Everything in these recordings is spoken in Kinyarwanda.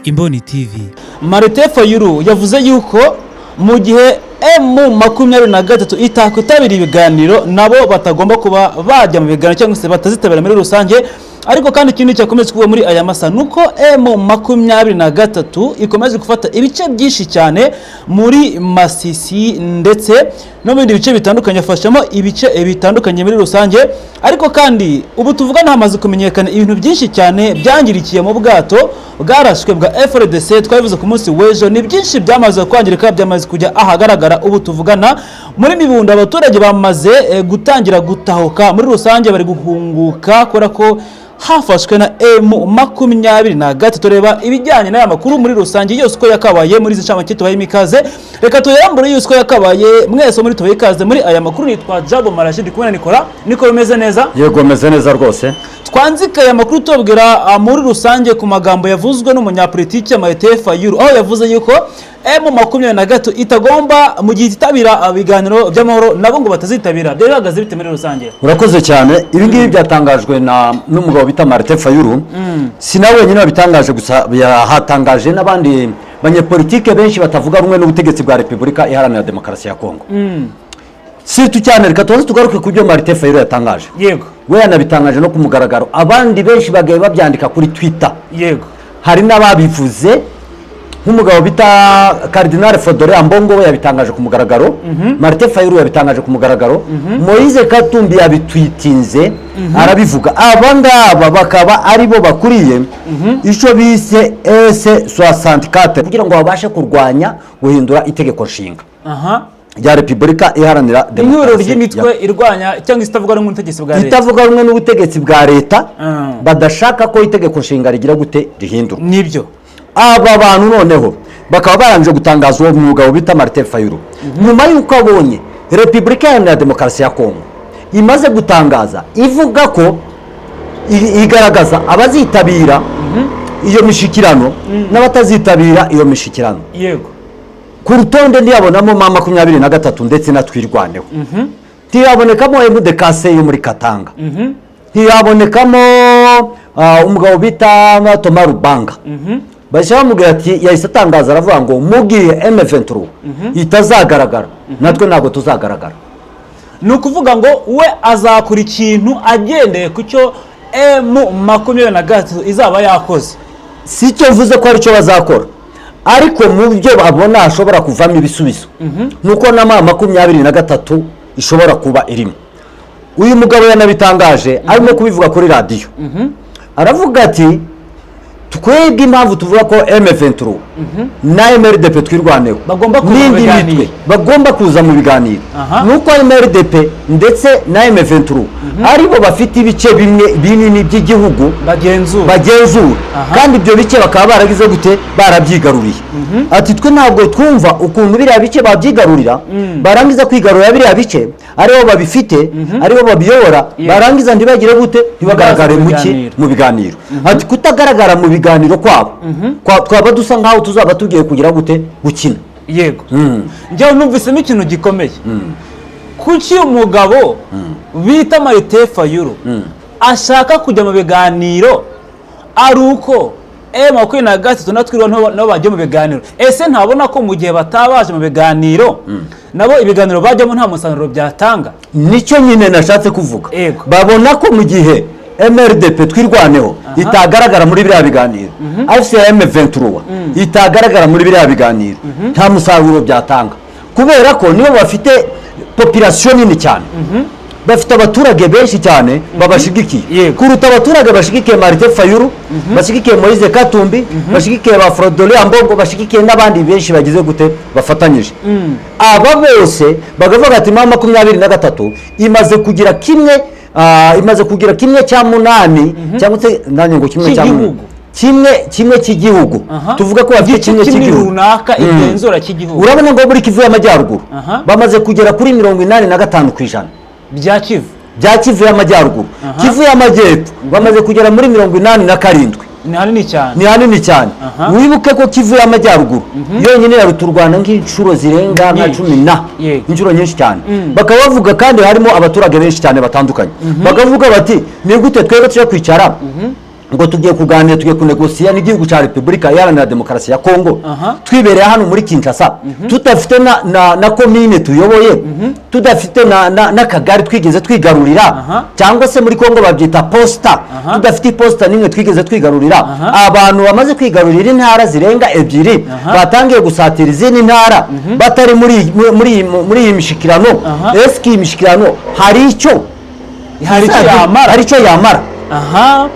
Imboni TV. Martin Fayulu yavuze yuko mu gihe M23 itakwitabira ibiganiro, nabo batagomba kuba bajya mu biganiro cyangwa se batazitabira muri rusange. Ariko kandi ikindi cyakomeje kuba muri aya masaha nuko M23 ikomeje gufata ibice byinshi cyane muri Masisi ndetse no mu bindi bice bitandukanye, afashamo ibice bitandukanye muri rusange. Ariko kandi ubu tuvugana hamaze kumenyekana ibintu byinshi cyane byangirikiye mu bwato bwarashwe bwa FARDC. Twabivuze ku munsi w'ejo, ni byinshi byamaze kwangirika, byamaze kujya ahagaragara. Ubu tuvugana muri Mibunda abaturage bamaze gutangira gutahuka muri rusange, bari guhunguka kubera ko hafashwe na M23. Reba ibijyanye n'aya makuru muri rusange yose uko yakabaye muri izi ncamake, tubaye ikaze. Reka tuyambure yose uko yakabaye, mwese muri tubaye ikaze muri aya makuru. Nitwa Jabo Marashidi, kumwe na Nicola. Nicola, umeze neza? Yego, meze neza rwose. Twanzike aya makuru tubabwira muri rusange ku magambo yavuzwe n'umunyapolitike Martin Fayulu, aho yavuze yuko M23 itagomba, mu gihe ititabira ibiganiro by'amahoro, nabo ngo batazitabira. Byari bihagaze bite muri rusange? Urakoze cyane. Ibi ngibi byatangajwe na n'umugabo bita Martin Fayulu. Si nawe wenyine wabitangaje gusa, hatangaje n'abandi banyepolitike benshi batavuga rumwe n'ubutegetsi bwa Repubulika Iharanira Demokarasi ya Kongo. Si cyane, reka tubanze tugaruke ku byo Martin Fayulu yatangaje. We yanabitangaje no ku mugaragaro, abandi benshi bagaye babyandika kuri Twitter. Hari n'ababivuze nk'umugabo bita Cardinal Fridolin Ambongo, we yabitangaje ku mugaragaro. Martin Fayulu yabitangaje ku mugaragaro, Moise Katumbi yabitwitinze arabivuga. Aba ngaba bakaba aribo bakuriye icyo bise S64 kugira ngo babashe kurwanya guhindura itegeko nshinga rya Repubulika Iharanira Ihuriro Demokarasi ry'imitwe irwanya cyangwa itavuga rumwe n'ubutegetsi bwa leta. Itavuga rumwe n'ubutegetsi bwa leta, badashaka ko itegeko nshinga rigira gute? Rihindurwa. Nibyo. Aba bantu noneho bakaba barangije gutangaza uwo mugabo bita Martin Fayulu nyuma y'uko abonye Repubulika Iharanira Demokarasi ya Kongo imaze gutangaza ivuga ko igaragaza abazitabira iyo mishikirano n'abatazitabira iyo mishikirano. Ku rutonde ntiyabonamo M23 ndetse na Twirwaneho, ntiyabonekamo MDKC yo muri Katanga, ntiyabonekamo umugabo bita Thomas Lubanga. Bahise bamubwira ati, yahise atangaza aravuga ngo mu gihe M23 itazagaragara, natwe ntabwo tuzagaragara. Ni ukuvuga ngo we azakora ikintu agendeye ku cyo M23 izaba yakoze. Si cyo mvuze ko aricyo bazakora, ariko mu byo babona hashobora kuvamo ibisubizo nuko na M23 ishobora kuba irimo. Uyu mugabo yanabitangaje arimo kubivuga kuri radiyo, aravuga ati twebwe impamvu tuvuga ko M23 na MRDP Twirwaneho Bagomba kuza mu n'indi biganiro. mitwe bagomba kuza mu biganiro, nuko MRDP ndetse na M23 aribo bafite ibice bimwe binini by'igihugu bagenzura. Bagenzura. Kandi ibyo bice bakaba baragize gute? Barabyigaruriye. Ati twe ntabwo twumva ukuntu biriya bice babyigarurira, barangiza kwigarurira biriya bice, aribo babifite, aribo babiyobora, barangiza ntibagire gute? Ntibagaragare mu ki? Biganiro. Mu biganiro. Ati kutagaragara mu biganiro kwabo twaba dusa nkaho tuzaba tugiye kugira gute? Gukina. Yego, njyewe numvisemo ikintu gikomeye. Kuki umugabo bita Martin Fayulu ashaka kujya mu biganiro ari uko M23 na Twirwaneho nabo bajya mu biganiro? Ese ntabona ko mu gihe batabaje mu biganiro, nabo ibiganiro bajyamo nta musaruro byatanga? Nicyo nyine nashatse kuvuga. Babona ko mu gihe MRDP Twirwaneho itagaragara muri biriya biganiro, AFC M23 itagaragara muri biriya biganiro, nta musaruro byatanga, kubera ko nibo bafite population nini cyane, bafite abaturage benshi cyane babashigikiye kuruta abaturage bashigikiye Martin Fayulu, bashigikiye Moise Katumbi, bashigikiye ba Fridolin Ambongo, bashigikiye n'abandi benshi bagize gute? Bafatanyije. Aba bose bakavuga ati M23 imaze kugira kimwe imaze kugira kimwe cya munani, cyangwa se nanjye ngo kimwe cya munani. Cy'igihugu. Kimwe cy'igihugu. Tuvuga ko bafite Igice kimwe kimwe cy'igihugu runaka igenzura cy'igihugu. Urabona ngo muri Kivu y'Amajyaruguru bamaze kugera kuri 85% bya Kivu. Bya Kivu y'Amajyaruguru. Kivu y'Amajyepfo bamaze kugera muri 87. Ni hanini cyane. Ni hanini cyane. Wibuke ko Kivu y'Amajyaruguru yonyine yaruta u Rwanda nk'inshuro zirenga nka Nyinshi. 10 na inshuro nyinshi cyane. Bakaba bavuga kandi harimo abaturage benshi cyane batandukanye, bakavuga bati ni gute twebwe tujya kwicara Ngo tugiye kuganira, tugiye kunegosiya n'igihugu cya Repubulika Iharanira Demokarasi ya Kongo, twibereye hano muri Kinshasa, tudafite na komine tuyoboye, tudafite n'akagari twigeze twigarurira, cyangwa se muri Kongo babyita posita, tudafite iposita n'imwe twigeze twigarurira. Abantu bamaze kwigarurira intara zirenga ebyiri, batangiye gusatira izindi ntara, batari muri iyi mishikirano. Ese iyi mishikirano hari icyo Hari icyo yamara? Hari icyo yamara? Aha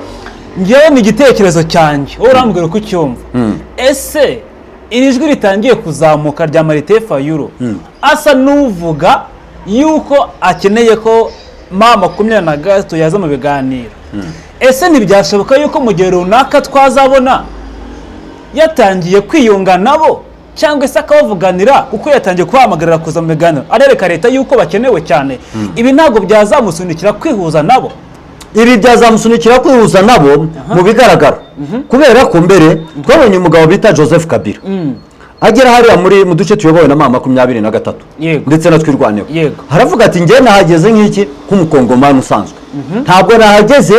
ngewe ni igitekerezo cyanjye, wowe urambwira uko ucyumva. Ese iri jwi ritangiye kuzamuka rya Martin Fayulu, asa n'uvuga yuko akeneye ko M23 yaza mu biganiro, ese ntibyashoboka yuko mu gihe runaka twazabona yatangiye kwiyunga nabo, cyangwa se akabavuganira, kuko yatangiye kubahamagarira kuza mu biganiro, arereka leta yuko bakenewe cyane? Ibi ntabwo byazamusunikira kwihuza nabo? Ibi byazamusunikira kwihuza nabo mu bigaragara, kubera ko mbere twabonye umugabo bita Joseph Kabila agera hariya mu duce tuyobowe na M23 ndetse na Twirwaneho, haravuga ati: "Njye nahageze nk'iki, nk'umukongomani usanzwe, ntabwo nahageze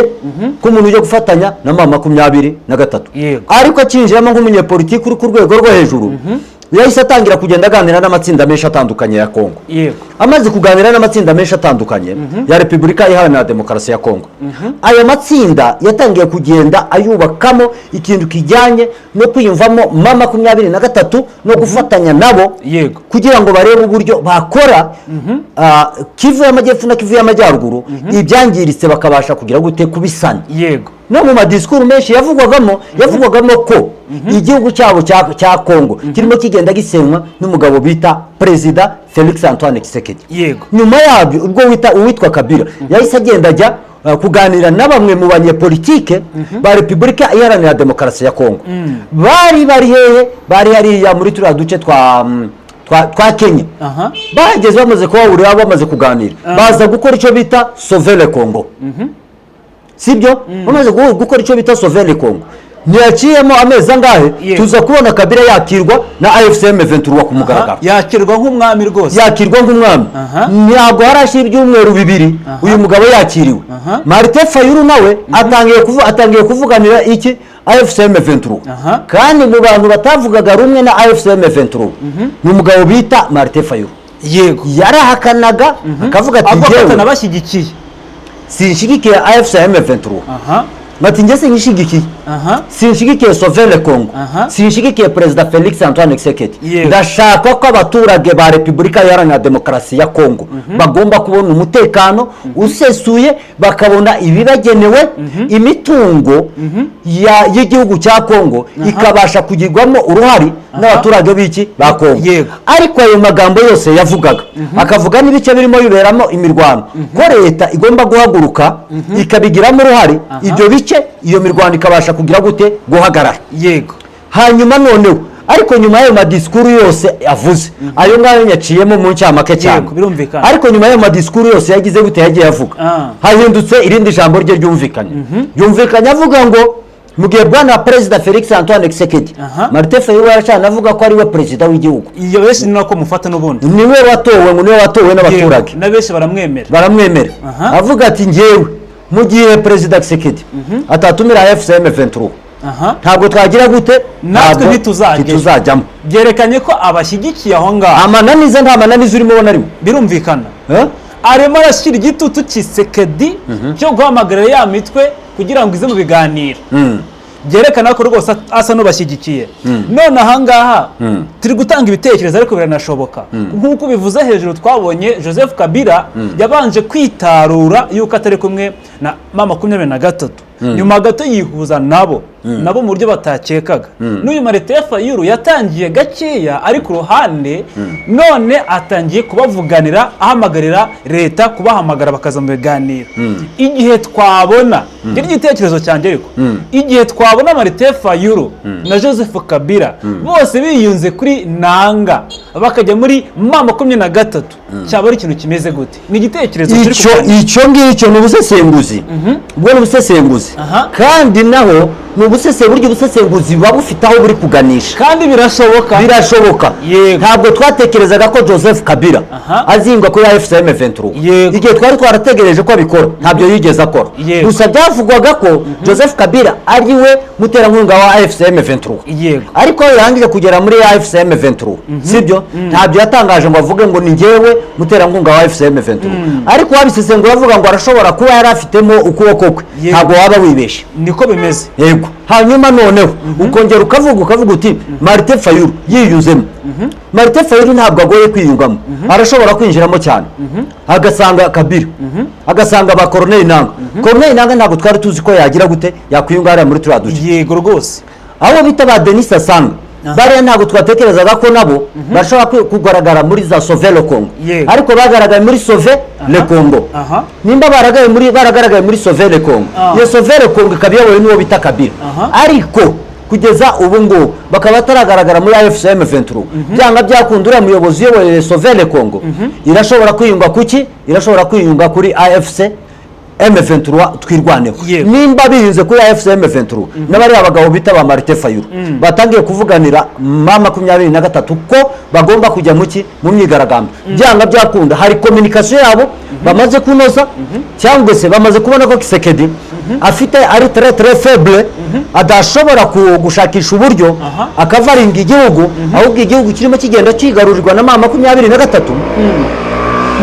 nk'umuntu ujya gufatanya na M23." Ariko akinjiramo nk'umunyepolitiki uri ku rwego rwo hejuru, yahise atangira kugenda aganira n'amatsinda menshi atandukanye ya Kongo. Amaze kuganira n'amatsinda menshi atandukanye ya Repubulika Iharanira Demokarasi ya Kongo, aya matsinda yatangiye kugenda ayubakamo ikintu kijyanye no kwiyumvamo M23 no gufatanya nabo, kugira ngo barebe uburyo bakora Kivu y'Amajyepfo na Kivu y'Amajyaruguru, ibyangiritse bakabasha kugira gute? Kubisana. No mu madisikuru menshi yavugwagamo ko igihugu cyabo cya Kongo kirimo kigenda gisenywa n'umugabo bita Perezida Felix Antoine Tshisekedi. Nyuma yabyo, ubwo wita uwitwa Kabila yahise agenda ajya kuganira na bamwe mu banyepolitike ba Repubulika Iharanira Demokarasi ya Kongo. Bari hehe? Bari hariya muri turiya duce twa Kenya. Bahageze, bamaze kubahurira, bamaze kuganira, baza gukora icyo bita Sauve le Congo, sibyo? Bamaze gukora icyo bita Sauve le Congo, ntiyaciyemo amezi angahe, tuza kubona Kabila yakirwa na AFC M23 ku mugaragaro. Yakirwa nk'umwami rwose. Yakirwa nk'umwami. Ntabwo harashyira ibyumweru 2 uyu mugabo yakiriwe. Martin Fayulu nawe atangiye kuvuganira iki? AFC M23. Kandi mu bantu batavugaga rumwe na AFC M23 ni umugabo bita Martin Fayulu. Yarahakanaga, akavuga ati: Avuga ko "Njyewe atanabashyigikiye." sinshyigikiye AFC M23." Ati: "Njye sinyishyigikiye, sinshyigikiye Sauve le Congo, sinshyigikiye Perezida Felix Antoine Tshisekedi. Ndashaka ko abaturage ba Repubulika Iharanira Demokarasi ya Kongo bagomba kubona umutekano usesuye, bakabona ibibagenewe, imitungo y'igihugu cya Kongo ikabasha kugirwamo uruhare n'abaturage b'iki, ba Kongo." Ariko ayo magambo yose yavugaga, akavuga n'ibice birimo biberamo imirwano, ko leta igomba guhaguruka ikabigiramo uruhare, ibyo bice, iyo mirwano ikabasha kugira gute? Guhagarara. Hanyuma noneho, ariko nyuma y'ayo madisikuru yose avuze, ayo ngayo nyaciyemo mu ncamake cyane, Yego, birumvikana. ariko nyuma y'ayo madisikuru yose yagize gute, yagiye avuga, hahindutse irindi jambo rye ryumvikanye avuga ngo mu gihe bwana Perezida Felix Antoine Tshisekedi, Martin Fayulu yaracana avuga ko ari we perezida w'igihugu. Iyo benshi ni nako mufata n'ubundi. Niwe watowe, ngo niwe watowe n'abaturage. Na benshi baramwemera. Baramwemera. Avuga ati: "Njyewe mu gihe Perezida Tshisekedi atatumira AFC M23, ntabwo twagira gute?" Natwe Ntabwo ntituzajyayo. ntituzajyamo. Byerekanye ko abashyigikiye aho ngaho. Amananiza, nta mananiza urimo ubona arimo? Birumvikana. Eh? Arimo arashyira igitutu Tshisekedi cyo guhamagarira ya mitwe kugira ngo ize mu biganiro, byerekana ko rwose asa n'ubashyigikiye. None ahangaha turi gutanga ibitekerezo, ariko biranashoboka nk'uko bivuze hejuru, twabonye Joseph Kabila yabanje kwitarura yuko atari kumwe na M23, nyuma gato yihuza nabo mu buryo batakekaga. N'uyu Martin Fayulu yatangiye gakeya ari ku ruhande, none atangiye kubavuganira, ahamagarira leta kubahamagara bakaza mu biganiro. Igihe twabona, ngiri igitekerezo cyanjye ariko, igihe twabona Martin Fayulu na Joseph Kabila bose biyunze kuri Nanga, bakajya muri M23, cyaba ari ikintu kimeze gute? Ni igitekerezo turi Icyo kuganira. Icyo ngicyo ni ubusesenguzi, ubwo ni ubusesenguzi. Kandi naho Ni buryo ubusesenguzi buba bufite aho buri kuganisha. Kandi birashoboka. Birashoboka. Ntabwo twatekerezaga ko Joseph Kabila azingwa kuri AFC M23. Igihe twari twarategereje ko abikora, ntabyo yigeze akora. Gusa byavugwaga ko Joseph Kabila ari we muterankunga wa AFC M23. Ariko iyo yarangije kugera muri AFC M23, sibyo, ntabyo yatangaje ngo avuge ngo ni njyewe muterankunga wa AFC M23. Ariko wabisesengura avuga ngo arashobora kuba yari afitemo ukuboko kwe, ntabwo waba wibeshye. Niko bimeze. Yego. Hanyuma noneho ukongera ukavuga uti Martin Fayulu yiyunzemo. Martin Fayulu ntabwo agoye kwiyungamo, arashobora kwinjiramo cyane, agasanga Kabila, agasanga ba Corneille Nanga. Corneille Nanga ntabwo twari tuzi ko yagira gute, yakwiyunga hariya muri turiya duce. Yego rwose. Abo bita ba Denis Asanga bariya, ntabwo twatekerezaga ko nabo bashobora kugaragara muri za Sauve le Congo. Ariko bagaragaye muri Sauve le Congo. Nimba baragaragaye muri Sauve le Congo, iyo Sauve le Congo ikaba iyobowe n'uwo bita Kabila, ariko kugeza ubu ngubu bakaba bataragaragara muri AFC M23, byanga byakunda uriya muyobozi uyoboye Sauve le Congo irashobora kwiyunga kuki? Irashobora kwiyunga kuri AFC M23 Twirwaneho. Nimba biyunze kuri AFC M23, n'abariya bagabo bita ba Martin Fayulu batangiye kuvuganira M23 ko bagomba kujya muki, mu myigaragambyo, byanga byakunda hari communication yabo bamaze kunoza, cyangwa se bamaze kubona ko Tshisekedi afite ari très très faible, adashobora gushakisha uburyo akavaringa igihugu, ahubwo igihugu kirimo kigenda kigarurirwa na M23.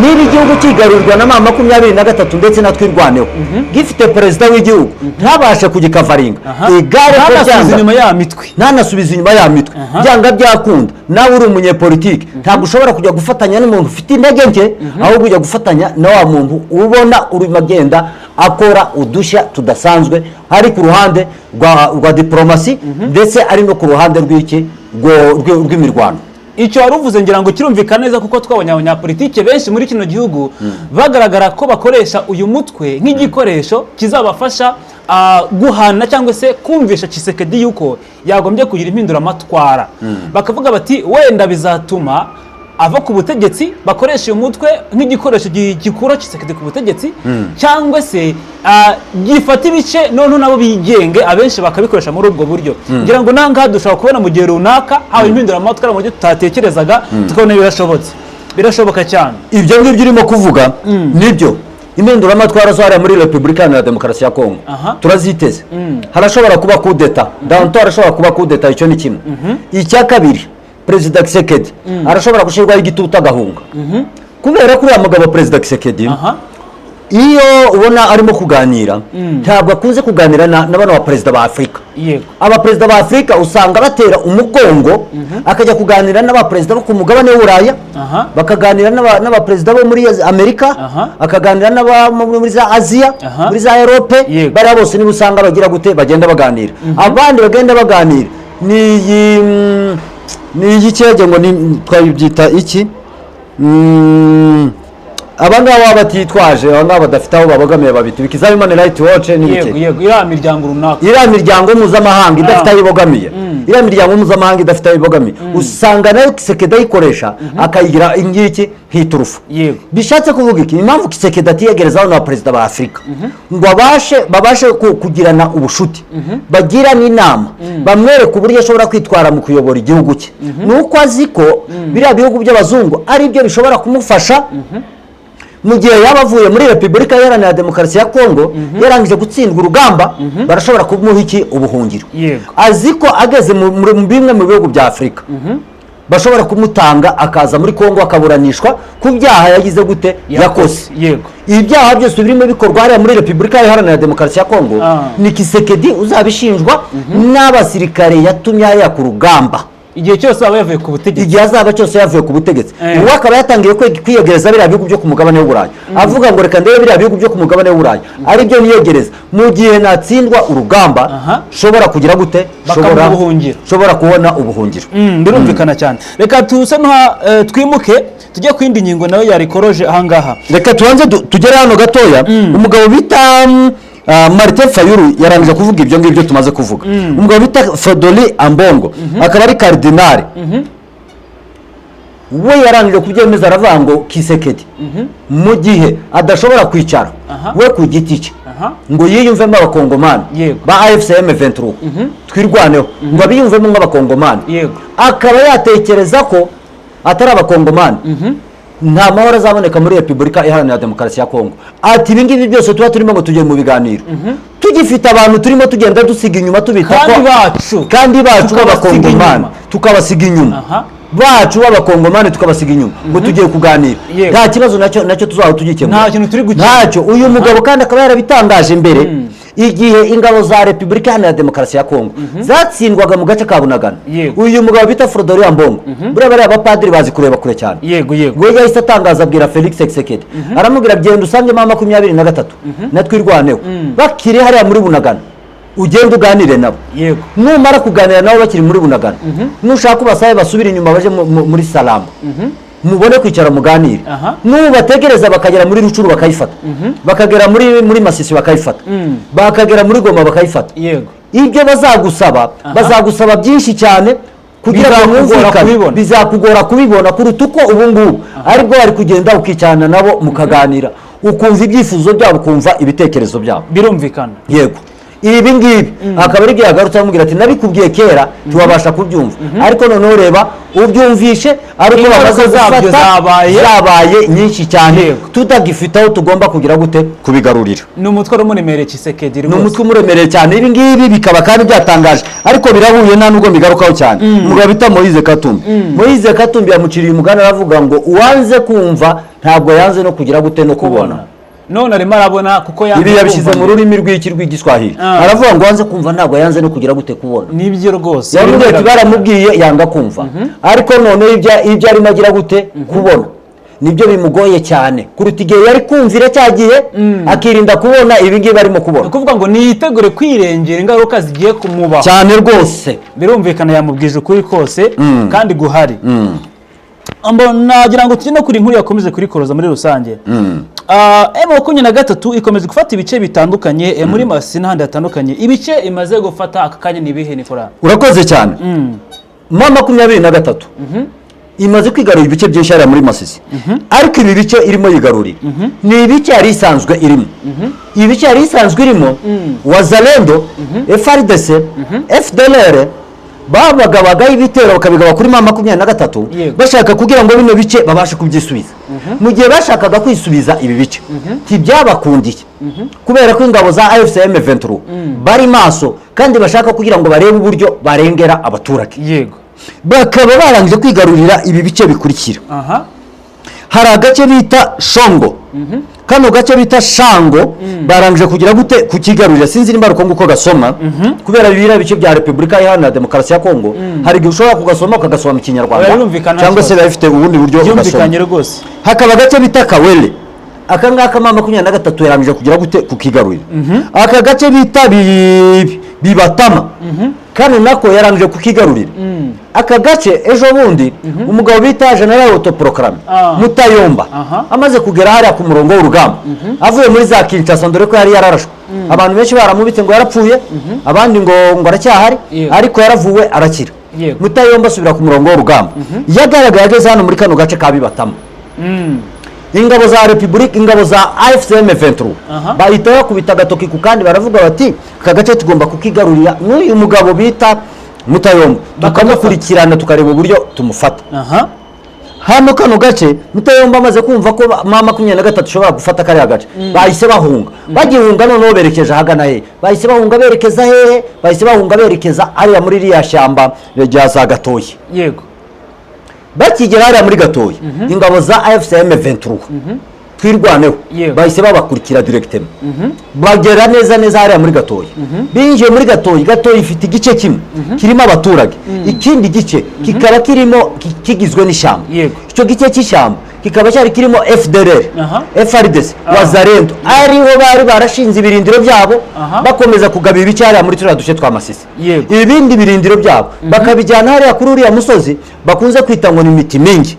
Niba igihugu kigarurirwa na M23 ndetse na Twirwaneho, gifite perezida w'igihugu ntabashe kugikavaringa, igare ko Ntanasubize byanga inyuma ya mitwe. Ntanasubize inyuma ya mitwe. Byanga byakunda nawe uri umunyepolitiki, ntabwo ushobora kujya gufatanya n'umuntu ufite intege nke, ahubwo ujya gufatanya na wa muntu ubona urimo agenda akora udushya tudasanzwe, ari ku ruhande rwa diporomasi, ndetse ari no ku ruhande rw'iki, rw'imirwano. Icyo wari uvuze ngira ngo kirumvikana neza, kuko twabonye abanyapolitike benshi muri kino gihugu bagaragara ko bakoresha uyu mutwe nk'igikoresho kizabafasha guhana cyangwa se kumvisha Tshisekedi yuko yagombye kugira impinduramatwara. Bakavuga bati wenda bizatuma ava ku butegetsi, bakoresha uyu mutwe nk'igikoresho gikura Tshisekedi ku butegetsi, cyangwa se gifata ibice noneho nabo bigenge. Abenshi bakabikoresha muri ubwo buryo. Ngira ngo nangaha dushobora kubona mu gihe runaka haba impinduramatwara mu buryo tutatekerezaga, tukabona birashobotse, birashoboka cyane. Ibyo ngibyo urimo kuvuga nibyo. Impinduramatwara zo hariya muri Repubulika Iharanira Demokarasi ya Kongo turaziteze. Harashobora kuba kudeta danto, harashobora kuba kudeta, icyo ni kimwe. Icya kabiri, Perezida Tshisekedi arashobora gushyirwaho igitutu agahunga, kubera ko uriya mugabo Perezida Tshisekedi, iyo ubona arimo kuganira, ntabwo akunze kuganira na bano baperezida ba Afurika. Abaperezida ba Afurika usanga batera umugongo, akajya kuganira n'abaperezida bo ku mugabane w'Uburaya, bakaganira n'abaperezida bo muri Amerika, akaganira n'aba muri za Aziya, muri za Erope. Bariya bose niba usanga bagira gute, bagenda baganira. Abandi bagenda baganira ni iyi cyege ngo ni twabyita iki? Aba ngaba baba batitwaje, aba ngaba badafite aho babogamiye, babita ibiki, za Human Rights Watch n'ibiki. Yego, iriya miryango runaka. Iriya miryango mpuzamahanga idafite aho ibogamiye, iriya miryango mpuzamahanga idafite aho ibogamiye, usanga nayo Tshisekedi ayikoresha, akayigira ingiki, nk'iturufu. Bishatse kuvuga iki? Impamvu Tshisekedi atiyegereza bano baperezida ba Afurika ngo babashe kugirana ubushuti, bagirane inama, bamwereke uburyo ashobora kwitwara mu kuyobora igihugu cye, ni uko azi ko biriya bihugu by'abazungu ari byo bishobora kumufasha mu gihe yaba avuye muri Repubulika Iharanira Demokarasi ya Kongo, yarangije gutsindwa urugamba, barashobora kumuha iki? Ubuhungiro. Azi ko ageze mu bimwe mu bihugu bya Afurika bashobora kumutanga, akaza muri Kongo akaburanishwa ku byaha yagize gute, yakoze. Ibyaha byose birimo bikorwa hariya muri Repubulika Iharanira Demokarasi ya Kongo, ni Tshisekedi uzabishinjwa n'abasirikare yatumye hariya ku rugamba. Igihe cyose aba yavuye ku butegetsi. Igihe azaba cyose yavuye ku butegetsi. Ubu akaba yatangiye kwiyegereza biriya bihugu byo ku mugabane w'Uburayi, avuga ngo reka ndebe biriya bihugu byo ku mugabane w'Uburayi aribyo niyegereza, mu gihe natsindwa urugamba nshobora kugira gute? Bakamuha ubuhungiro. Nshobora kubona ubuhungiro. Birumvikana cyane. Reka tuse twimuke tujye ku yindi ngingo nayo yarikoroje ahangaha. Reka tubanze tugere hano gatoya. Umugabo bita Martin Fayulu yarangije kuvuga ibyo ngibyo tumaze kuvuga. Umugabo bita Frodoli Ambongo akaba ari karidinali. We yarangije kubyemeza, aravuga ngo Tshisekedi mu gihe adashobora kwicara we ku giti cye ngo yiyumvemo abakongomani ba AFC M23 Twirwaneho, ngo abiyumvemo nk'abakongomani, akaba yatekereza ko atari abakongomani, nta mahoro azaboneka muri Repubulika Iharanira Demokarasi ya Kongo. Ati ibi ngibi byose tuba turimo ngo tugiye mu biganiro, tugifite abantu turimo tugenda dusiga inyuma, tubita kandi ko bacu kandi bacu tukabasiga b'abakongomani, inyuma. Tukabasiga inyuma, bacu b'abakongomani tukabasiga inyuma ngo tugiye kuganira, nta kibazo nacyo tuzaba tugikemura. Nta kintu turi gukemura. Ntacyo. Uyu mugabo kandi akaba yarabitangaje mbere, igihe ingabo za Repubulika Iharanira Demokarasi ya Kongo zatsindwaga mu gace ka Bunagana. Uyu mugabo bita Frodorian Mbongo, buriya bariya abapadiri bazi kureba kure cyane. yego yego We yahise atangaza, abwira Felix Tshisekedi, aramubwira: "Genda usange M23 na Twirwaneho bakiri hariya muri Bunagana, ugende uganire nabo. Numara kuganira nabo bakiri muri Bunagana, nushaka ubasabe basubire inyuma baje muri Salama, mubone kwicara muganire. Nubategereza bakagera muri Rutshuru bakayifata, bakagera muri Masisi bakayifata, bakagera muri Goma bakayifata, ibyo bazagusaba, bazagusaba byinshi cyane kugira ngo Bizakugora mwumvikane, kubibona. bizakugora kubibona kuruta uko ubu ngubu aribwo bari kugenda ukicarana nabo mukaganira, ukumva ibyifuzo byabo, ukumva ibitekerezo byabo." Birumvikana. Yego, ibi ngibi akaba ari byo yagarutse amubwira ati: "Nabikubwiye kera ntiwabasha kubyumva, ariko noneho reba ubyumvishe ari uko Ingaruka bamaze zabyo gufata zabaye- zabaye nyinshi cyane, tutagifite aho tugomba kugira gute kubigarurira." Ni umutwe umuremereye Tshisekedi Ni rwose. umutwe umuremereye cyane. Ibi ngibi bikaba kandi byatangaje, ariko birahuye, nta nubwo mbigarukaho cyane. Umugabo bita Moise Katumbi, Moise Katumbi yamuciriye umugani, aravuga ngo uwanze kumva ntabwo yanze no kugira gute, no kubona. None arimo arabona kuko yanze Ibi yabishyize kumva. mu rurimi rw'iki, rw'igiswahili. Aravuga ngo wanze kumva ntabwo yanze no kugira gute, kubona. Nibyo rwose. Yamubwiye ati baramubwiye yanga kumva, ariko noneho ibyo arimo agira gute, kubona, nibyo bimugoye cyane kuruta igihe yari kumvira cya gihe akirinda kubona ibi ngibi arimo Ni kubona. ukuvuga ngo niyitegure kwirengera ingaruka zigiye kumubaho. Cyane rwose. Birumvikana, yamubwije ukuri kose kandi guhari. Nagira ngo tujye no kuri inkuru yakomeje kurikoroza muri rusange. M23 ikomeje gufata ibice bitandukanye muri Masisi n'ahandi hatandukanye. Ibice imaze gufata aka kanya ni ibihe, Nicolas? Urakoze cyane. M23 imaze kwigarurira ibice byinshi hariya muri Masisi, ariko ibi bice irimo yigarurira ni ibice yari isanzwe irimo. Ibice yari isanzwe irimo, Wazalendo, FARDC, FDLR babagabagaho ibitero, bakabigaba kuri M23, bashaka kugira ngo bino bice babashe kubyisubiza. Mu gihe bashakaga kwisubiza ibi bice, ntibyabakundiye kubera ko ingabo za AFC M23 bari maso kandi bashaka kugira ngo barebe uburyo barengera abaturage. Bakaba barangije kwigarurira ibi bice bikurikira: hari agace bita Shongo. Kano gace bita Shango barangije kugira gute, kukigarurira. Sinzi nimba ari uko nguko gasoma, kubera biriya bice bya Repubulika Iharanira Demokarasi ya Kongo hari igihe ushobora kugasoma ukagasoma mu Kinyarwanda, Oya, birumvikana, cyangwa se nta biba bifite ubundi buryo ugasoma. Byumvikanye rwose. Hakaba agace bita Kawele. Aka ngaka M23 yarangije kugira gute, kukigarurira. Aka gace bita Bibatama, kano nako yarangije kukigarurira. Aka gace ejo bundi umugabo bita General autoproclamé Mutayomba amaze kugera hariya ku murongo w'urugamba avuye muri za Kinshasa, dore ko yari yararashwe, abantu benshi baramubitse ngo yarapfuye, abandi ngo aracyahari, ariko yaravuwe arakira. Mutayomba asubira ku murongo w'urugamba, yagaragaye ageze hano muri kano gace ka Bibatama. Ingabo za Repubulika, ingabo za AFC M23 bahita bakubita agatoki ku kandi, baravuga bati aka gace tugomba kukigarurira, n'uyu mugabo bita Mutayomba tukamukurikirana, tukareba uburyo tumufata. Hano kano gace, Mutayomba amaze kumva ko M23 ishobora gufata kariya gace, bahise bahunga. Bagihunga noneho berekeje ahagana hehe? Bahise bahunga berekeza hehe? Bahise bahunga berekeza hariya muri ririya shyamba rya za Gatoyi. Bakigera hariya muri Gatoyi, ingabo za AFC M23 Twirwaneho bahise babakurikira directement, bagera neza neza hariya muri Gatoyi. Binjiye muri Gatoyi. Gatoyi ifite igice kimwe kirimo abaturage, ikindi gice kikaba kirimo kigizwe n'ishyamba. Icyo gice cy'ishyamba Kikaba cyari kirimo FDLR, FARDC, Wazalendo, ariho bari barashinze ibirindiro byabo, bakomeza kugaba ibice hariya muri turiya duce twa Masisi. Ibindi birindiro byabo bakabijyana hariya kuri uriya musozi bakunze kwita ngo ni miti mingi.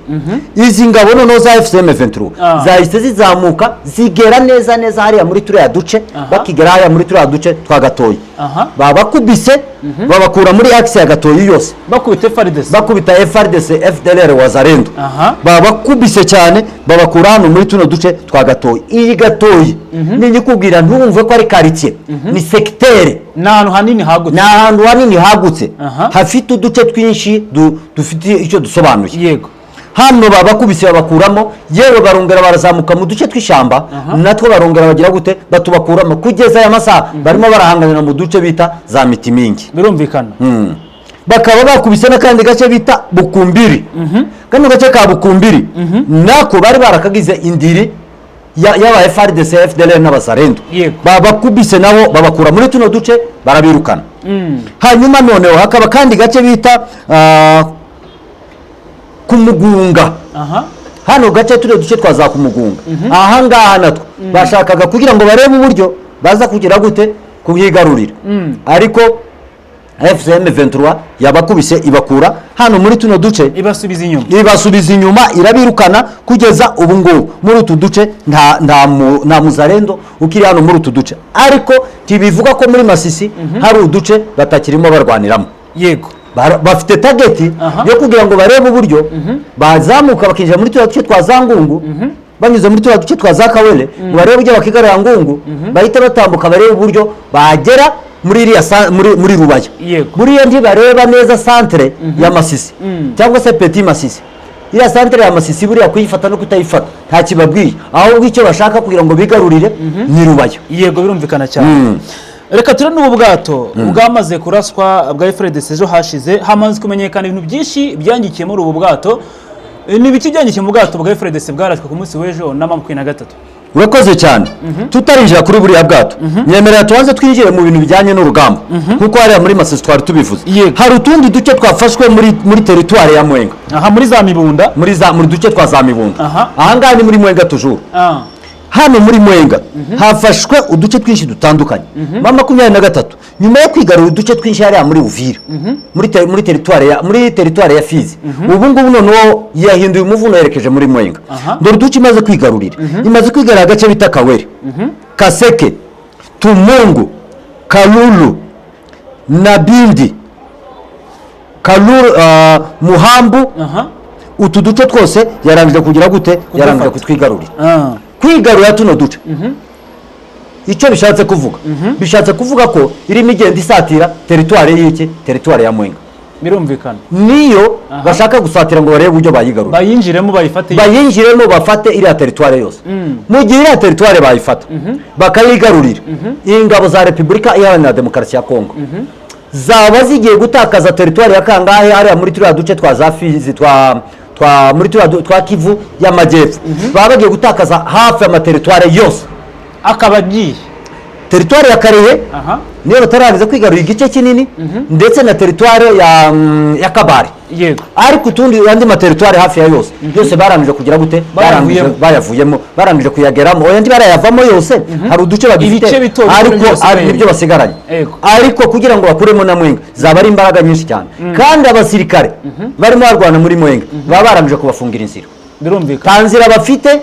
Izi ngabo noneho za AFC M23 zahise zizamuka, zigera neza neza hariya muri turiya duce. Bakigera hariya muri turiya duce twa Gatoyi, babakubise, babakura muri axe ya Gatoyi yose. Bakubita FARDC. Bakubita FARDC, FDLR, Wazalendo. Babakubise cyane, babakura hano muri tuno duce twa Gatoyi. Iyi Gatoyi ninyikubwira ntumve ko ari quartier, ni secteur. Ni ahantu hanini hagutse. Ni ahantu hanini hagutse, hafite uduce twinshi dufite icyo dusobanuye. Hano babakubise, babakuramo, yewe barongera barazamuka mu duce tw'ishyamba, natwo barongera bagira gute, batubakuramo. Kugeza aya masaha barimo barahanganira mu duce bita za Mitimingi. Bakaba bakubise n'akandi gace bita Bukumbiri. Kano gace ka Bukumbiri nako bari barakagize indiri y'aba FARDC, FDLR n'Abazalendo. Babakubise nabo, babakura muri tuno duce, barabirukana. Hanyuma noneho hakaba kandi gace bita Kumugunga. Hano gace, turiya duce twa za Kumugunga, aha ngaha natwo bashakaga kugira ngo barebe uburyo baza kugira gute, kuhigarurira, ariko AFC M23 yabakubise, ibakura hano muri tuno duce. Ibasubiza inyuma. Ibasubiza inyuma, irabirukana. Kugeza ubu ngubu muri utu duce nta muzarendo ukiri hano muri utu duce, ariko ntibivuga ko muri Masisi hari uduce batakirimo barwaniramo. Bafite target yo kugira ngo barebe uburyo bazamuka bakinjira muri turiya duce twa za Ngungu, banyuze muri turiya duce twa za Kawere, ngo barebe uburyo bakigarura Ngungu, bahita batambuka barebe uburyo bagera muri iriya muri Rubaya. Buriya ntibareba neza centre ya Masisi cyangwa se Petit Masisi. Iriya centre ya Masisi buriya kuyifata no kutayifata nta kibabwiye, ahubwo icyo bashaka kugira ngo bigarurire ni Rubaya. Yego, birumvikana cyane. Reka turebe n'ubu bwato bwamaze kuraswa bwa FARDC ejo hashize. Hamaze kumenyekana ibintu byinshi byangikiye muri ubu bwato. Ni ibiki byangikiye mu bwato bwa FARDC bwarashwe ku munsi w'ejo na 23? Urakoze cyane. Tutarinjira kuri buriya bwato, nyemerera tubanze twinjire mu bintu bijyanye n'urugamba, kuko hariya muri Masisi twari tubivuze. Hari utundi duce twafashwe muri teritwari ya Mwenga. Aha muri za Mibunda. Muri duce twa za Mibunda. Ahangaha ni muri Mwenga toujours. Hano muri Mwenga hafashwe uduce twinshi dutandukanye. M23 nyuma yo kwigarura uduce twinshi hariya muri Uvira, muri teritwari ya Fizi, ubu ngubu noneho yahinduye umuvuno, yerekeje muri Mwenga. Dore uduce imaze kwigarurira. Imaze kwigarurira agace bita Kawere, Kaseke, Tumungu, Kalulu na Bindi, Kalulu, Muhambu. Utu duce twose yarangije kugira gute? Yarangije kutwigarurira. Kwigarurira tuno duce, icyo bishatse kuvuga ko irimo igenda isatira teritwari y'iki? Teritwari ya Mwenga. Niyo bashaka gusatira ngo barebe uburyo bayigarura. Bayinjiremo, bayifate. Bayinjiremo, bafate iriya teritwari yose. Mu gihe iriya teritwari bayifata, bakayigarurira, ingabo za Repubulika Iharanira Demokarasi ya Kongo zaba zigiye gutakaza teritwari ya kangahe hariya muri turiya duce twa za Fizi, twa muri turiya twa Kivu y'Amajyepfo? Baba bagiye gutakaza hafi amateritwari yose. Akaba agiye. Teritwari ya Karehe niyo batararangiza kwigarurira igice kinini, ndetse na teritwari ya Kabare. Ariko utundi, andi materitwari hafi ya yose yose barangije kugira gute? Barangije. Bayavuyemo. Bayavuyemo, barangije kuyageramo. Oya, ntibarayavamo yose, hari uduce bagifite. Ibice bito bito ariko nibyo basigaye. Ari nibyo basigaranye. Ariko kugira ngo bakuremo na Mwenga zaba ari imbaraga nyinshi cyane, kandi abasirikare barimo barwana muri Mwenga baba barangije kubafungira inzira. Nta nzira bafite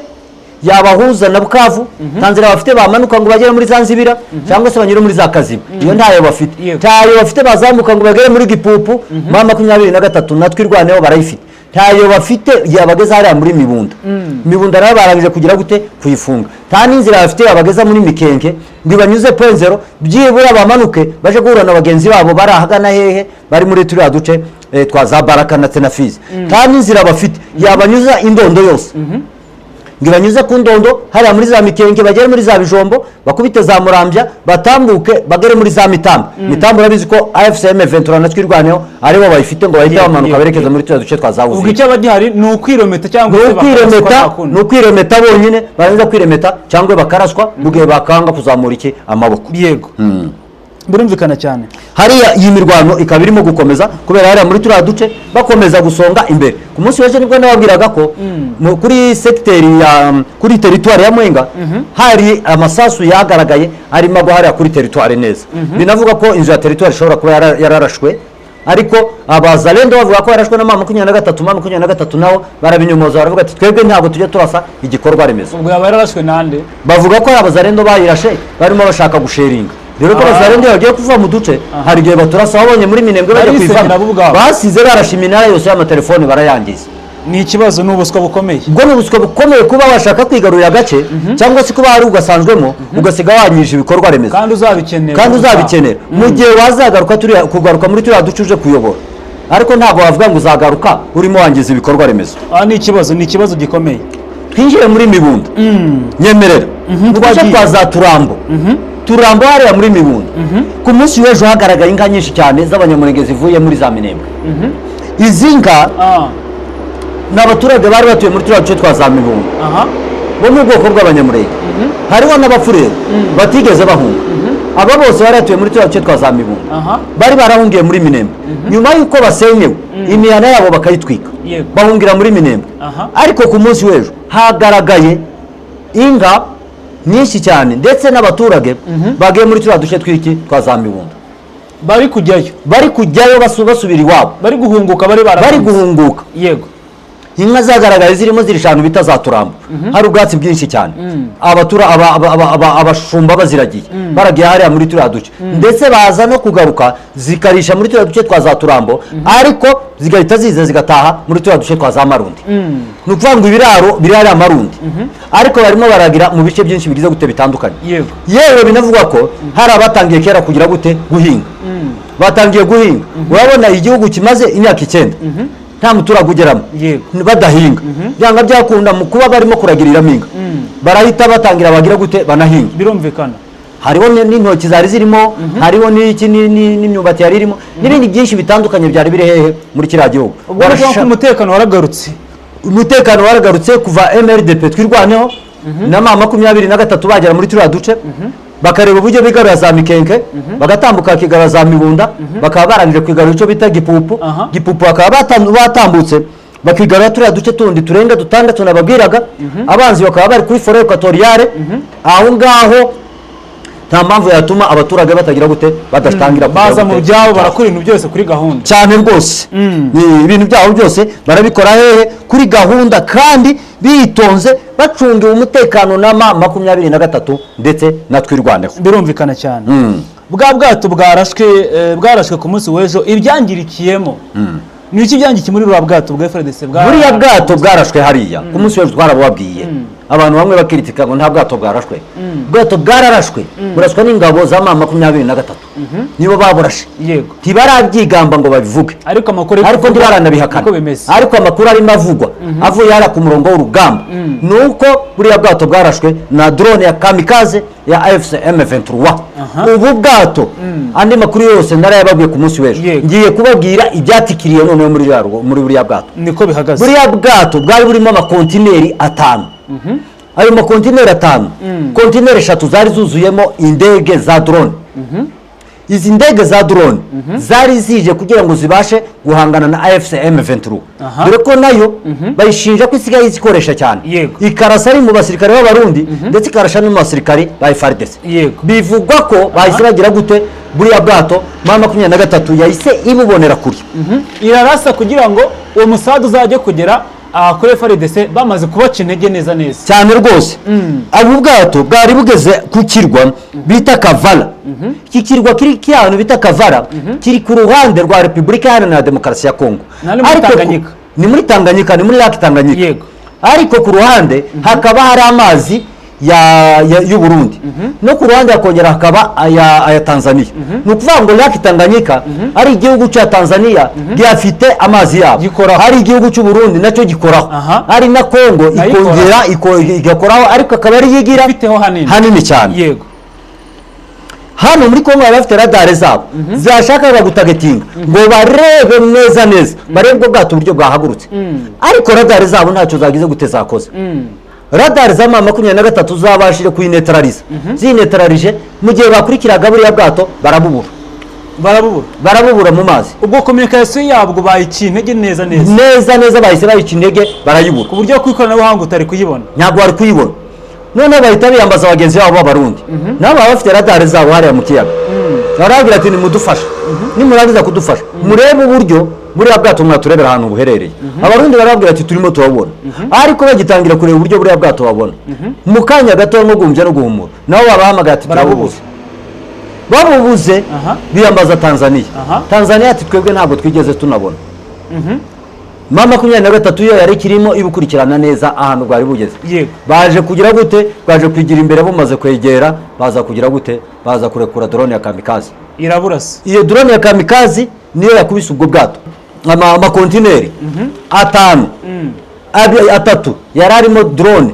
yabahuza na Bukavu, nta nzira bafite bamanuka ngo bagere muri Zanzibira cyangwa se banyure muri za Kaziba, iyo ntayo bafite. Ntayo bafite bazamuka ngo bagere muri Gipupu. M23 natwe irwaneho barayifite. Ntayo bafite yabageza hariya muri Mibunda. Mibunda nayo barangije kugira gute? Kuyifunga. Nta n'inzira bafite yabageza muri Mikenke ngo ibanyuze point zéro, byibura bamanuke baje guhura na bagenzi babo bari ahagana hehe, bari muri turiya duce twa za Baraka ndetse na Fizi. Nta n'inzira bafite yabanyuza indondo yose ngo ibanyuze ku ndondo hariya muri za Mikenke, bagere muri za Bijombo, bakubite za Murambya, batambuke bagere muri za Mitamba. Mitamba urabizi ko AFC M23 na Twirwaneho aribo bayifite, ngo bahite bamanuka berekeza muri turiya duce twa za Ubwo Uvira. icyaba gihari ni ukwirometa cyangwa Ni se bakaraswa, ukwiremeta. nta kundi. Ni ukwiremeta bonyine. Barangiza kwiremeta cyangwa bakaraswa mu gihe bakanga kuzamura iki? Amaboko. Birumvikana cyane. Hariya iyi mirwano ikaba irimo gukomeza kubera hariya muri turiya duce bakomeza gusonga imbere. Ku munsi w'ejo nibwo nababwiraga ko kuri segiteri ya kuri teritwari ya Mwenga hari amasasu yagaragaye arimo agwa hariya kuri teritwari neza. Binavuga ko inzu ya teritwari ishobora kuba yararashwe, ariko abazalendo bavuga ko yarashwe na M23. M23 nabo barabinyomoza, baravuga ati twebwe ntabwo tujya turasa igikorwa remezo. Ubwo yaba yararashwe nande? Bavuga ko ari abazalendo bayirashe barimo bashaka gusheringa. Rero ko abazalendo bagiye kuva mu duce, hari igihe baturasa. Babonye muri Minembwe bajya Barisenyera kuyivamo, bo ubwabo. basize barashe iminara yose y'amatelefone, barayangiza. Ni ikibazo, ni ubuswa bukomeye. Ubwo ni ubuswa bukomeye kuba washaka kwigarurira agace cyangwa se kuba hari ugasanzwemo, ugasiga wangije ibikorwa remezo. Kandi uzabikenera. Kandi uzabikenera mu gihe wazagaruka kugaruka muri turiya duce uje kuyobora, ariko ntabwo wavuga ngo uzagaruka urimo wangiza ibikorwa remezo. Ah, ni ikibazo, ni ikibazo gikomeye. Twinjire muri Mibunda, nyemerera mu duce Twagiye. twa za Turambo. Turambo hariya muri Mibunda, ku munsi w'ejo hagaragaye inka nyinshi cyane z'Abanyamurenge zivuye muri za Minembwe. Izi nka ni abaturage bari batuye muri turiya duce twa za Mibunda bo mu bwoko bw'Abanyamurenge, hariho n'Abafurero batigeze bahunga. Aba bose bari batuye muri turiya duce twa za Mibunda, bari barahungiye muri Minembwe nyuma y'uko basenyewe imihana yabo bakayitwika, bahungira muri Minembwe. Ariko ku munsi w'ejo hagaragaye inka nyinshi cyane ndetse n'abaturage bagiye muri turiya duce tw'iki twa za Mibunda. Bari kujyayo. Bari kujyayo, basubira iwabo. Bari guhunguka, bari bari barahunze. guhunguka. Inka zagaragaye zirimo zirisha ahantu bita za Turambo, hari ubwatsi bwinshi cyane. Abatura abashumba baziragiye, baragiye hariya muri turiya duce, ndetse baza no kugaruka zikarisha muri turiya duce twa za Turambo, ariko zigahita ziza zigataha muri turiya duce twa za Marundi. Ni ukuvuga ngo ibiraro biri hariya Marundi, ariko barimo baragira mu bice byinshi bigize gute bitandukanye. Yewe binavugwa ko hari abatangiye kera kugira gute, guhinga. Batangiye guhinga. Urabona igihugu kimaze imyaka 9 nta muturage ugeramo badahinga, byanga byakunda mu kuba barimo kuragiriramo inka barahita batangira bagira gute, banahinga. Birumvikana. Hariho n'intoki zari zirimo, hariho n'iki n'imyumbati yari irimo n'ibindi byinshi bitandukanye byari biri hehe muri kiriya gihugu. Ubwo ni ukuvuga ko umutekano waragarutse. Umutekano waragarutse kuva MRDP Twirwaneho na M23 bagera muri turiya duce, bakareba uburyo bigarura za Mikenke, bagatambuka bakigarura za Mibunda, bakaba barangije kwigarura icyo bita Gipupu. Gipupu bakaba batambutse bakigarura turiya duce tundi turenga dutandatu nababwiraga. Abanzi bakaba bari kuri forêt équatoriale aho ngaho. Nta mpamvu yatuma abaturage batagira gute, badatangira kugira Baza mu gute? byabo, barakora ibintu byose kuri gahunda. Cyane rwose. Ni ibintu byabo byose barabikora hehe? Kuri gahunda, kandi bitonze, bacungiwe umutekano na M23 ndetse na Twirwaneho. Birumvikana cyane. Bwa bwato bwarashwe, bwarashwe ku munsi w'ejo, ibyangirikiyemo ni iki? Byangikiye muri buriya bwato bwa FARDC bwa Buriya bwato bwarashwe hariya ku munsi w'ejo twarabubabwiye, abantu bamwe bakiritika ngo nta bwato bwarashwe. Ubwato bwararashwe, burashwa n'ingabo za M23, nibo baburashe. Ntibarabyigamba ngo babivuge, Ariko amakuru ariko ntibaranabihakana. Niko bimeze. Ariko amakuru arimo avugwa avuye hariya ku murongo w'urugamba ni uko buriya bwato bwarashwe na drone ya kamikaze ya AFC M23. Ubu bwato, andi makuru yose narayababwiye ku munsi w'ejo. Ngiye kubabwira ibyatikiriye noneho muri buriya bwato. Niko bihagaze. Buriya bwato bwari burimo amakontineri 5. Ayo makontineri 5, kontineri 3 zari zuzuyemo indege za drone. Izi ndege za drone zari zije kugira ngo zibashe guhangana na AFC M23, dore ko nayo bayishinja ko isigaye izikoresha cyane, ikarasa ari mu basirikare b'Abarundi, ndetse ikarasha no mu basirikare ba FARDC. Bivugwa ko bahise bagira gute, buriya bwato M23 yahise ibubonera kure. Irarasa kugira ngo uwo musada uzajye kugera aha kuri FARDC bamaze kubaca intege neza neza. Cyane rwose. Ubu bwato bwari bugeze ku kirwa bita Kavala. Iki kirwa kiri ahantu bita Kavala, kiri ku ruhande rwa Repubulika Iharanira Demokarasi ya Kongo. Ni muri Ariko Tanganyika. Ni muri Tanganyika, ni muri Lake Tanganyika. Ariko ku ruhande hakaba hari amazi y'u Burundi, no ku ruhande hakongera hakaba aya Tanzania. Ni ukuvuga ngo Lake Tanganyika ari igihugu cya Tanzania gifite amazi yabo, Gikoraho. hari igihugu cy'u Burundi nacyo gikoraho, hari na Kongo Nayo ikoraho. ikongera igakoraho, ariko akaba ari yigira Ifiteho hanini. hanini cyane. Hano muri Kongo bari bafite radare zabo zashakaga gutagetinga ngo barebe neza neza, barebe ubwo bwato uburyo bwahagurutse, ariko radare zabo ntacyo zagize gute, zakoze. Radari za M23 zabashije kuyinetraliza. Ziyinetralije mu gihe bakurikiraga buriya bwato, barabubura. Barabubura. Barabubura mu mazi. Ubwo communication yabwo bayiciye intege neza neza. Neza neza, bahise bayica intege, barayibura. Ku buryo ku ikoranabuhanga utari kuyibona. Ntabwo wari kuyibona. Noneho bahita biyambaza bagenzi babo b'Abarundi, nabo baba bafite radari zabo hariya mu kiyaga. Barababwira ati: "Nimudufashe, nimurangiza kudufasha murebe uburyo buriya bwato mwaturebera ahantu buherereye." Abarundi barababwira ati: "Turimo turabubona." Ariko bagitangira kureba uburyo buriya bwato babona, mu kanya gato nko guhumbya no guhumura, nabo babahamagaye ati: Barabubuze. "Turabubuze." Babubuze, biyambaza Tanzania. Tanzania ati: "Twebwe ntabwo twigeze tunabona." M23 yo yari ikirimo ibukurikirana neza ahantu bwari bugeze. Baje kugira gute? Baje kwigira imbere, bumaze kwegera, baza kugira gute? Baza kurekura drone ya kamikaze. Iraburasa. Iyo drone ya kamikaze niyo yakubise ubwo bwato. Amakontineri atanu, atatu yari arimo drone,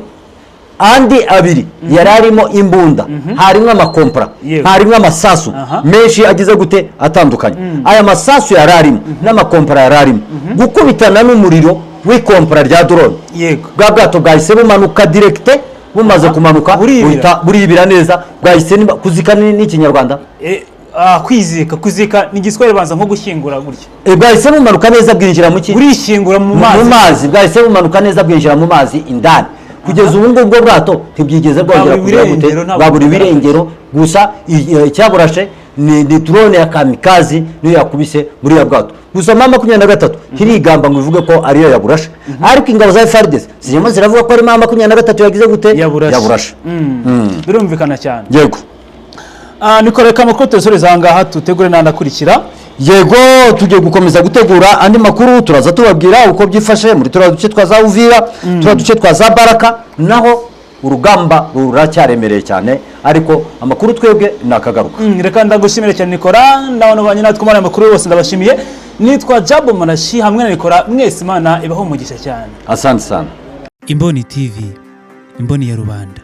andi abiri yari arimo imbunda, harimo amakompra, harimo amasasu menshi agize gute? Atandukanye. Aya masasu yari arimo n'amakompra yari arimo gukubitana n'umuriro w'ikompra rya drone, bwa bwato bwahise bumanuka direct. Bumaze kumanuka, Buribira. buhita buribira neza. Bwahise kuzika ni ikinyarwanda? Kwizika, kuzika ni igiswahili, banza nko gushyingura gutya. Bwahise bumanuka neza, bwinjira mu ki? Burishyingura mu Mu mazi. mazi. Bwahise bumanuka neza, bwinjira mu mazi indani. Kugeza ubu ngubu ubwo bwato ntibwigeze bwongera Bwabura kugira gute? ibirengero, ntabwo Bwabura bugaragara. ibirengero. Gusa icyaburashe ni drone ya kamikaze, niyo yakubise buriya bwato. Gusa M23 ntirigamba ngo ivuge ko ariyo yaburashe, ariko ingabo za FARDC zirimo ziravuga ko ari M23 yagize gute? Yaburashe. Yaburashe. Birumvikana cyane. Yego. Niko, reka amakuru tuyasoreze aha ngaha, tutegure n'andi akurikira. Yego, tugiye gukomeza gutegura andi makuru, turaza tubabwira uko byifashe muri turiya duce twa za Uvira, turiya duce twa za Baraka, naho urugamba ruracyaremereye cyane, ariko amakuru twebwe ni akagaruka. Reka ndagushimire cyane, Nikora. Ndabona banye natwe muri aya makuru yose, ndabashimiye. Nitwa Jabo Marashi hamwe na Nikora. Mwese Imana ibaho umugisha cyane. Asante sana. Imboni TV, imboni ya rubanda.